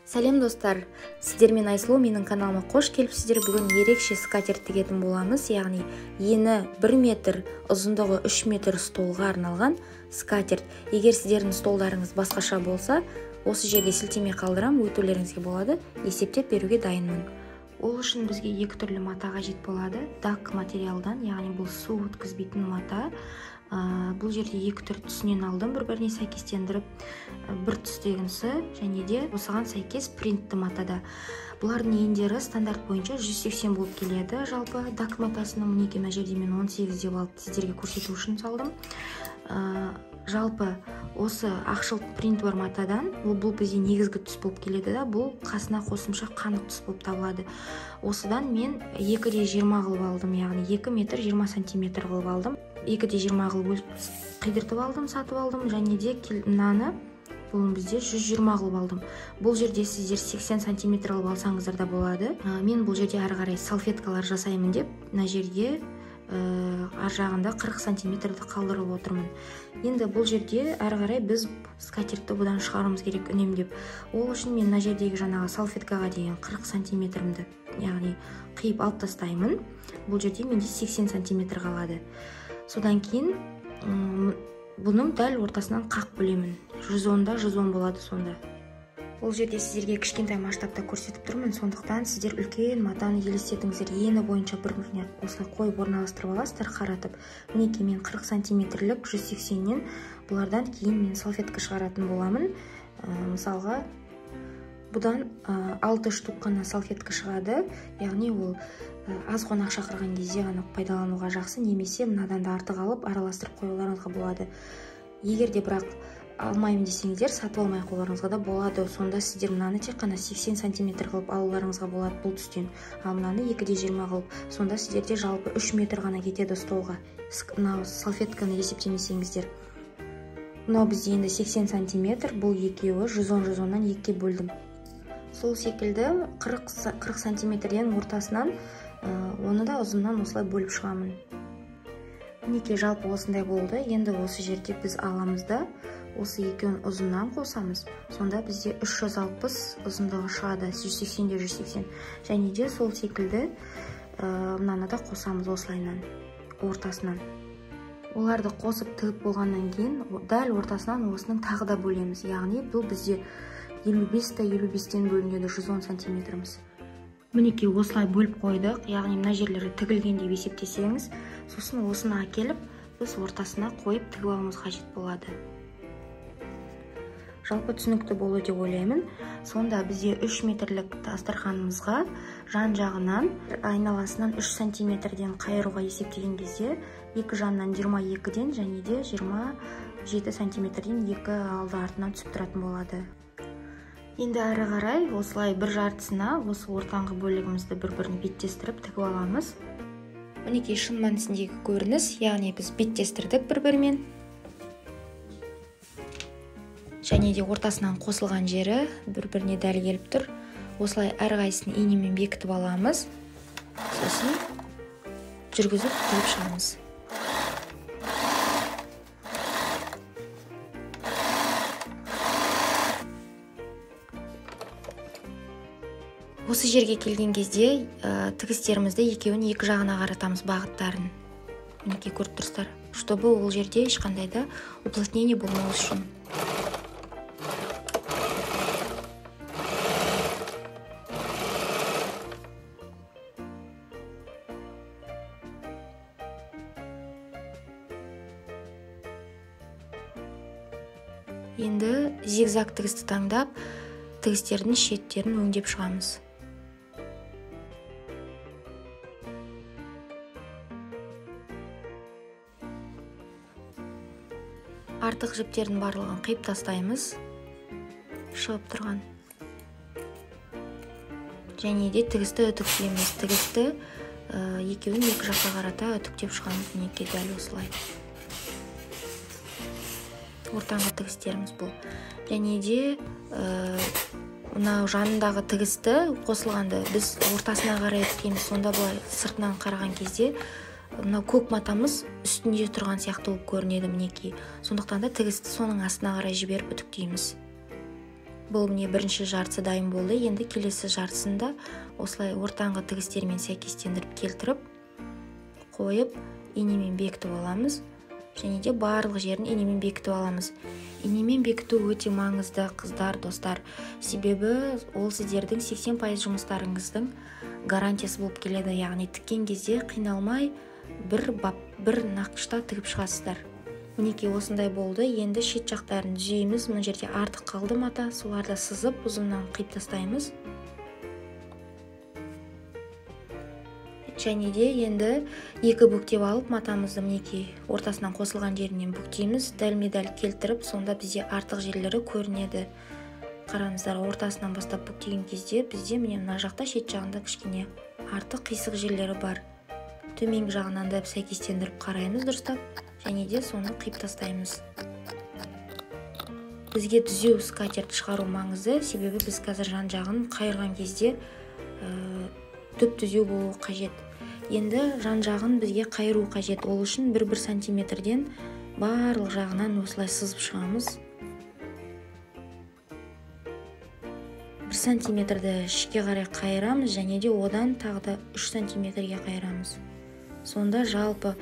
Сәлем достар, сіздермен Айсұлу, менің каналыма қош келіпсіздер. Бүгін ерекше скатерть тігетін боламыз, яғни ені 1 метр, ұзындығы 3 метр столға арналған скатерть. Егер сіздердің столдарыңыз басқаша болса, осы жерге сілтеме қалдырам, өтулеріңізге болады, есептеп беруге дайынмын. Ол үшін бізге екі түрлі мата қажет болады. Дак материалдан, яғни бұл су өткізбейтін мата. Бұл жерде екі түр түсінен алдым, бір-біріне сәйкестендіріп, бір түстегісі және де осыған сәйкес принтті матада. Бұлардың ендері стандарт бойынша 180 болып келеді. Жалпы дак матасының мінекей мына жерде мен 18 деп алып сіздерге көрсету үшін салдым. Жалпы осы ақшыл принт бар матадан, бұл бізде негізгі түс болып келеді да, бұл қасына қосымша қанық түс болып табылады. Осыдан мен 2,20 қылып алдым, яғни 2 метр 20 сантиметр қылып алдым. 2,20 қылып қидыртып алдым, сатып алдым. Және де мынаны бұл бізде 120 қылып алдым. Бұл жерде сіздер 80 сантиметр қылып алсаңыздар да болады. Мен бұл жерде ары қарай салфеткалар жасаймын деп мына жерге ар жағында 40 сантиметрді қалдырып отырмын. Енді бұл жерде әрі қарай біз скатертті бұдан шығаруымыз керек үнемдеп. Ол үшін мен мына жердегі жаңағы салфеткаға деген 40 сантиметрімді, яғни қиып алып тастаймын. Бұл жерде менде 80 сантиметр қалады. Содан кейін бұның дәл ортасынан қақ бөлемін. 110-да 110 болады сонда. Ол жерде сіздерге кішкентай масштабта көрсетіп тұрмын, сондықтан сіздер үлкен матаны елестетіңіздер. Ені бойынша бір-біріне осылай қойып орналастырып аласыздар, қаратып. Мінекей мен 40 сантиметрлік 180-нен бұлардан кейін мен салфетка шығаратын боламын. Мысалға, бұдан 6 штук қана салфетка шығады, яғни ол аз қонақ шақырған кезде ғана пайдалануға жақсы, немесе мынадан да артық алып араластырып қоюларыңызға болады. Егер де бірақ алмаймын десеңіздер, сатып алмай қоюларыңызға да болады. Сонда сіздер мынаны тек қана 80 сантиметр қылып алуларыңызға болады бұл түстен. Ал мынаны 2,20 қылып, сонда сіздерде жалпы 3 метр ғана кетеді столға. Мынау салфетканы есептемесеңіздер. Мынау бізде енді 80 сантиметр, бұл екеуі 110-110-нан 2-ге бөлдім. Сол секілді 40 сантиметрден ортасынан, оны да ұзыннан осылай бөліп шығамын. Мінекей жалпы осындай болды. Енді осы жерде біз аламыз да, осы екеуін ұзыннан қосамыз. Сонда бізде 360 ұзындығы шығады, 180-де 180. Және де сол секілді мынаны да қосамыз осылайынан, ортасынан. Оларды қосып тігіп болғаннан кейін дәл ортасынан осының тағы да бөлеміз. Яғни бұл бізде 55-55-тен бөлінеді 110 сантиметріміз. Мінекей осылай бөліп қойдық, яғни мына жерлері тігілген деп есептесеңіз, сосын осыны әкеліп біз ортасына қойып тігіп алуымыз қажет болады. Жалпы түсінікті болды деп ойлаймын. Сонда бізде 3 метрлік дастарханымызға жан жағынан, айналасынан 3 сантиметрден қайыруға есептеген кезде екі жанынан 22-ден және де 27 сантиметрден екі алды артынан түсіп тұратын болады. Енді әрі қарай осылай бір жартысына осы ортаңғы бөлігімізді бір-бірін беттестіріп тігіп аламыз. Мінекей шын мәнісіндегі көрініс, яғни біз беттестірдік бір-бірімен. Және де ортасынан қосылған жері бір-біріне дәл келіп тұр. Осылай әрқайсысын инемен бекітіп аламыз. Сосын жүргізіп тігіп шығамыз. Осы жерге келген кезде тігістерімізді екеуін екі жағына қаратамыз бағыттарын. Мінекей көріп тұрсыздар, чтобы ол жерде ешқандай да уплотнение болмау үшін. Енді зигзаг тігісті таңдап, тігістердің шеттерін өңдеп шығамыз. Артық жіптердің барлығын қиып тастаймыз, шығып тұрған. Және де тігісті үтіктейміз. Тігісті екеуін екі жаққа қарата үтіктеп шығамыз. Мінекей дәл осылай. Ортаңғы тігістеріміз бұл. Және де мынау жанындағы тігісті қосылғанды біз ортасына қарай үтіктейміз. Сонда былай сыртынан қараған кезде мынау көк матамыз үстінде тұрған сияқты болып көрінеді мінекей. Сондықтан да тігісті соның астына қарай жіберіп үтіктейміз. Бұл міне бірінші жартысы дайын болды. Енді келесі жартысын да осылай ортаңғы тігістермен сәйкестендіріп келтіріп қойып, инемен бекітіп аламыз. Және де барлық жерін инемен бекітіп аламыз. Инемен бекіту өте маңызды, қыздар, достар. Себебі ол сіздердің 80% жұмыстарыңыздың гарантиясы болып келеді. Яғни тіккен кезде қиналмай бір нақышта тігіп шығасыздар. Мінекей осындай болды. Енді шет жақтарын түзейміз. Мына жерде артық қалды мата, соларды сызып ұзыннан қиып тастаймыз. Және де енді екі бүктеп алып матамызды мінекей ортасынан қосылған жерінен бүктейміз, дәлме-дәл келтіріп, сонда бізде артық жерлері көрінеді. Қараңыздар, ортасынан бастап бүктеген кезде бізде міне мына жақта шет жағында кішкене артық қисық жерлері бар. Төменгі жағынан да сәйкестендіріп қараймыз дұрыстап, және де соны қиып тастаймыз. Бізге түзеу скатерть шығару маңызды, себебі біз қазір жан жағын қайырған кезде түп-түзеу болуы қажет. Енді жан жағын бізге қайыру қажет. Ол үшін 1-1 сантиметрден барлық жағынан осылай сызып шығамыз. 1 сантиметрді ішке қарай қайырамыз, және де одан тағы да 3 сантиметрге қайырамыз. Сонда жалпы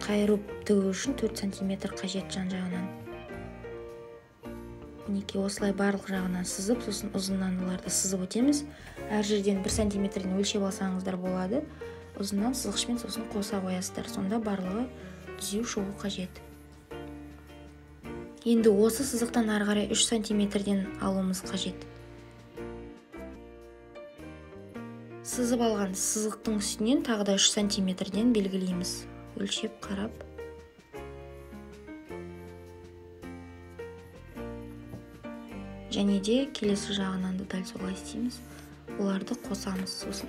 қайырып тігу үшін 4 сантиметр қажет жан жағынан. Мінекей осылай барлық жағынан сызып, сосын ұзыннан оларды сызып өтеміз. Әр жерден 1 сантиметрден өлшеп алсаңыздар болады. Ұзыннан сызғышпен сосын қоса қоясыздар. Сонда барлығы түзу шығу қажет. Енді осы сызықтан ары қарай 3 сантиметрден алуымыз қажет. Сызып алған сызықтың үстінен тағы да 3 сантиметрден белгілейміз. Өлшеп қарап. Және де келесі жағынан да дәл солай істейміз. Оларды қосамыз сосын.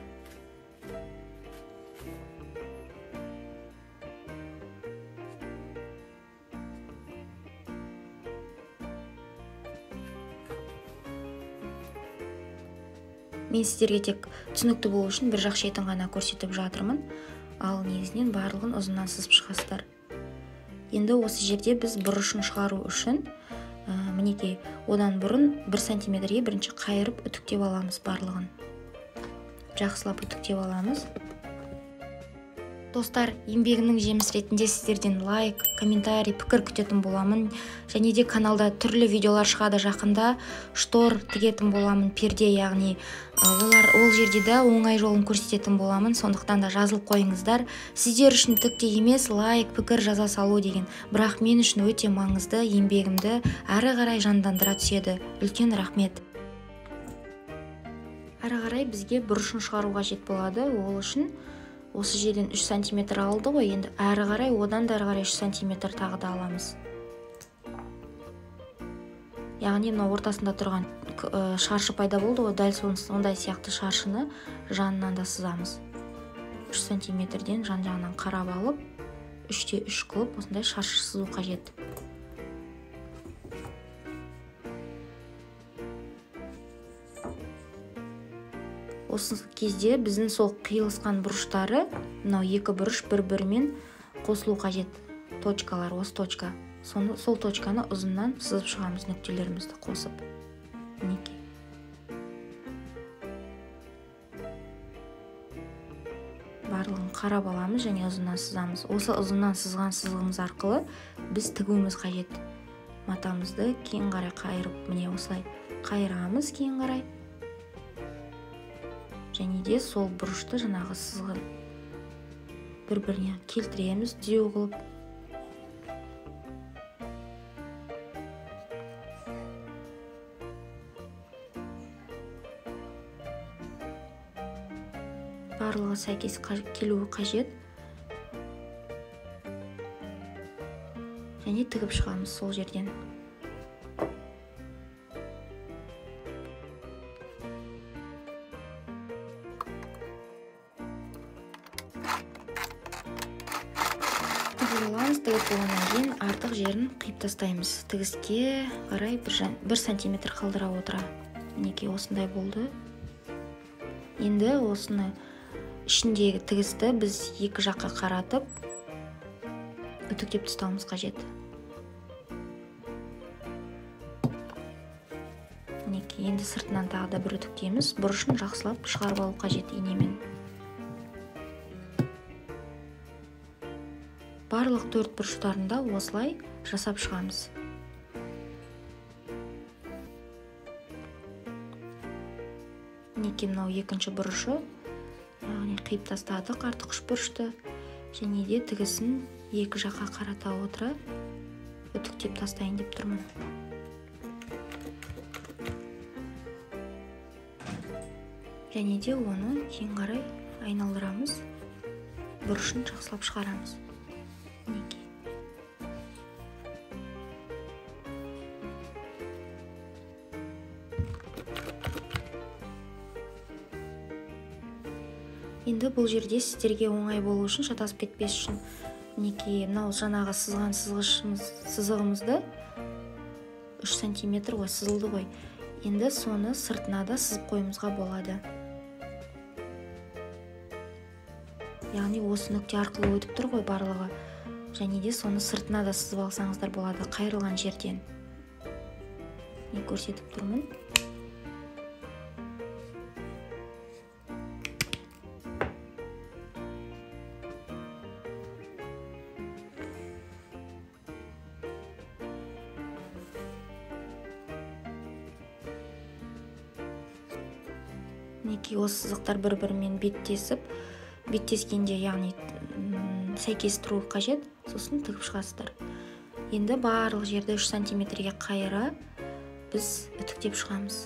Мен сіздерге тек түсінікті болу үшін бір жақ шетін ғана көрсетіп жатырмын. Ал негізінен барлығын ұзыннан сызып шығасыздар. Енді осы жерде біз бұрышын шығару үшін мінекей одан бұрын 1 сантиметрге бірінші қайырып үтіктеп аламыз барлығын. Жақсылап үтіктеп аламыз. Достар, еңбегімнің жемісі ретінде сіздерден лайк, комментарий, пікір күтетін боламын. Және де каналда түрлі видеолар шығады жақында. Штор тігетін боламын, перде, яғни ол жерде де оңай жолын көрсететін боламын. Сондықтан да жазылып қойыңыздар. Сіздер үшін түк те емес, лайк, пікір жаза салу деген. Бірақ мен үшін өте маңызды, еңбегімді әрі қарай жандандыра түседі. Үлкен рахмет. Әрі қарай бізге бұрышын шығару қажет болады. Ол үшін осы жерден 3 сантиметр алды ғой, енді әрі қарай, одан да әрі қарай 3 сантиметр тағы да аламыз. Яғни мына ортасында тұрған шаршы пайда болды ғой, дәл сондай сияқты шаршыны жанынан да сызамыз. 3 сантиметрден жан жағынан қарап алып, 3-те 3 қылып осындай шаршы сызу қажет. Осы кезде біздің сол қиылысқан бұрыштары, мынау екі бұрыш бір-бірімен қосылу қажет. Точкалар, осы точка. Сол точканы ұзыннан сызып шығамыз, нүктелерімізді қосып. Мінекей. Барлығын қарап аламыз және ұзыннан сызамыз. Осы ұзыннан сызған сызығымыз арқылы біз тігуіміз қажет. Матамызды кейін қарай қайырып, міне осылай қайырамыз кейін қарай. Және де сол бұрышты жаңағы сызығын бір-біріне келтіреміз, түзеу қылып. Барлығы сәйкес келуі қажет. Және тігіп шығамыз сол жерден. Тігіп болғаннан кейін артық жерін қиып тастаймыз. Тігіске қарай 1 сантиметр қалдыра отыра. Мінекей осындай болды. Енді осыны ішіндегі тігісті біз екі жаққа қаратып үтіктеп тастауымыз қажет. Енді сыртынан тағы да бір үтіктейміз. Бұрышын жақсылап шығарып алу қажет инемен. Барлық төрт бұрыштарында осылай жасап шығамыз. Мінекей мынау екінші бұрышы, яғни қиып тастадық артық үш бұрышты, және де тігісін екі жаққа қарата отыра үтіктеп тастайын деп тұрмын. Және де оны кейін қарай айналдырамыз, бұрышын жақсылап шығарамыз. Мінекей. Енді бұл жерде сіздерге оңай болу үшін, шатасып кетпес үшін, мінекей мынау жаңағы сызған сызығымызды 3 сантиметр ғой, сызылды ғой. Енді соны сыртына да сызып қоюымызға болады. Яғни осы нүкте арқылы өтіп тұр ғой барлығы. Және де соны сыртына да сызып алсаңыздар болады, қайырылған жерден. Мен көрсетіп тұрмын. Мінекей осы сызықтар бір-бірімен беттесіп, беттескенде, яғни сәйкес тұру қажет, сосын тігіп шығасыздар. Енді барлық жерді 3 сантиметрге қайыра біз үтіктеп шығамыз.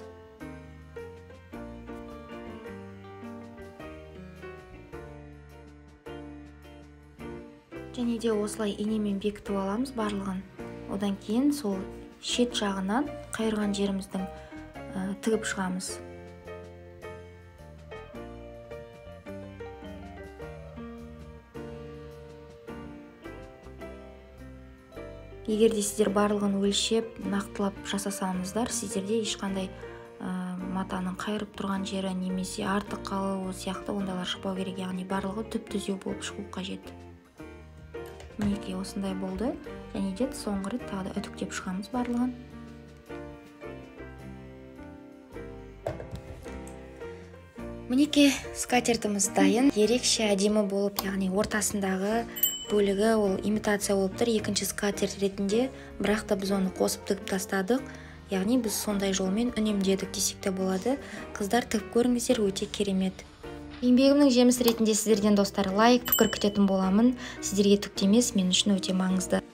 Және де осылай инемен бекітіп аламыз барлығын. Одан кейін сол шет жағынан қайырған жеріміздің тігіп шығамыз. Егер де сіздер барлығын өлшеп, нақтылап жасасаңыздар, сіздерде ешқандай матаның қайырып тұрған жері немесе артық қалуы сияқты ондайлар шықпау керек. Яғни барлығы түп-түзу болып шығу қажет. Мінекей осындай болды. Және де соңғы рет тағы да үтіктеп шығамыз барлығын. Мінекей скатертіміз дайын. Ерекше әдемі болып, яғни ортасындағы бөлігі ол имитация болып тұр, екінші скатерть ретінде, бірақ та біз оны қосып тігіп тастадық. Яғни біз сондай жолмен үнемдедік десек те болады. Қыздар, тігіп көріңіздер, өте керемет. Еңбегімнің жемісі ретінде сіздерден, достар, лайк, пікір күтетін боламын. Сіздерге түк емес, мен үшін өте маңызды.